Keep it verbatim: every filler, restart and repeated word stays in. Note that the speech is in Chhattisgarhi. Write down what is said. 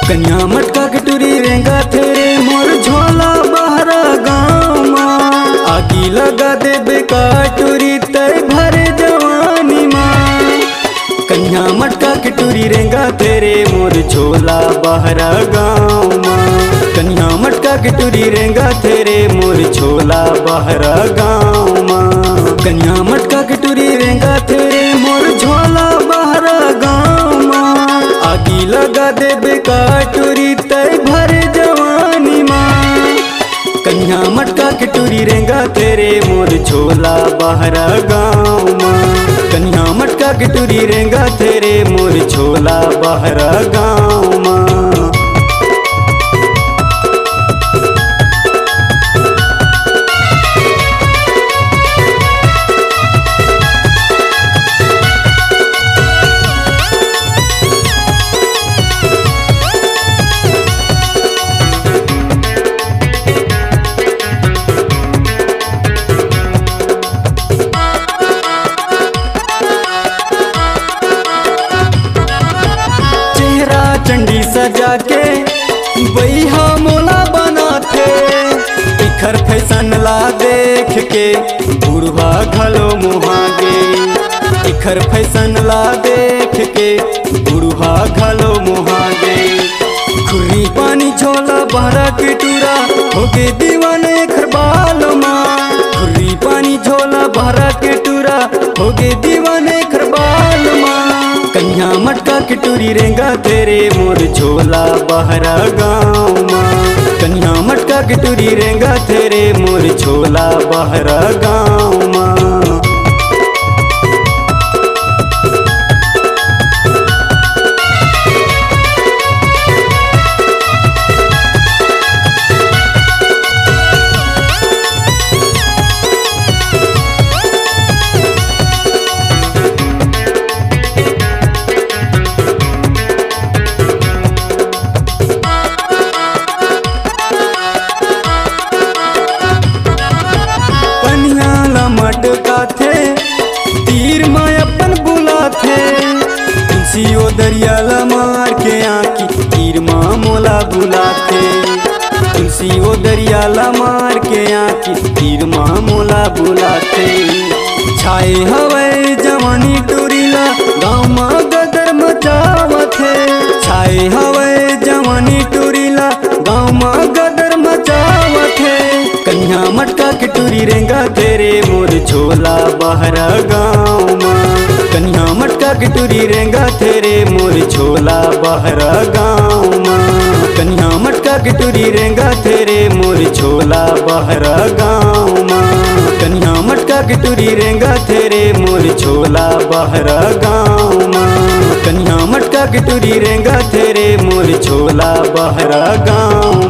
कन्या मटका के टूरी रेंगथे रे मोर झोला बहरा गाँव मा। आगी लगा देबे का टूरी तै भरे जवानी मा। कन्या मटका के टूरी रेंगथे रे मोर झोला बहरा गाँव मा। कन्या मटका के टूरी रेंगथे रे मोर झोला बहरा गाँव मा। कन्या मटका के टूरी रेंगथे रे मोर झोला बहरा गाँव मा। आगी लगा देबे का टूरी तै भरे जवानी मा। कन्या मटका के टूरी रेंगथे रे मोर झोला बहरा गाँव मा। कन्या मटका के टूरी रेंगथे रे मोर झोला बहरा गाँव मा। चेहरा चंडी सजा के बइहा मोला बनाथे। एखर फैशन ला देख के बुढ़वा घलो मोहा गे। एखर फैशन ला देख के बुढ़वा घलो मोहा गे। खुर्री पानी झोला बहरा के टूरा होगे दीवान एखर बाल मा। खुर्री पानी झोला बहरा के टूरा होगे दीवान एखर बाल मा। कन्या मटका के टूरी रेंगथे रे मोर झोला बहरा गाँव मा। कन्या मटका के टूरी रेंगथे रे मोर झोला बहरा गाँव मा। पनिया ला मटकाथे, तीर म अपन बुलाथे। तुलसी ओ दरिया ला मार के आँखी, तीर म मोला बुलाथे। तुलसी ओ दरिया ला मार के आँखी, तीर म मोला बुलाथे। छाए हवय जवानी टूरी ला, गाँव म गदर मचावत हे। छाए हवय जवानी टूरी ला, गाँव म गदर मचावत हे। कन्या मटका के टूरी रेंगथे रे मोर झोला बहरा गाँव मा। कन्या मटका के टूरी रेंगथे रे मोर झोला बहरा गाँव मा। कन्या मटका के टूरी रेंगथे रे मोर झोला बहरा गाँव मा। कन्या मटका के टूरी रेंगथे रे मोर झोला बहरा गाँव मा। कन्या मटका के टूरी रेंगथे रे मोर झोला बहरा गाँव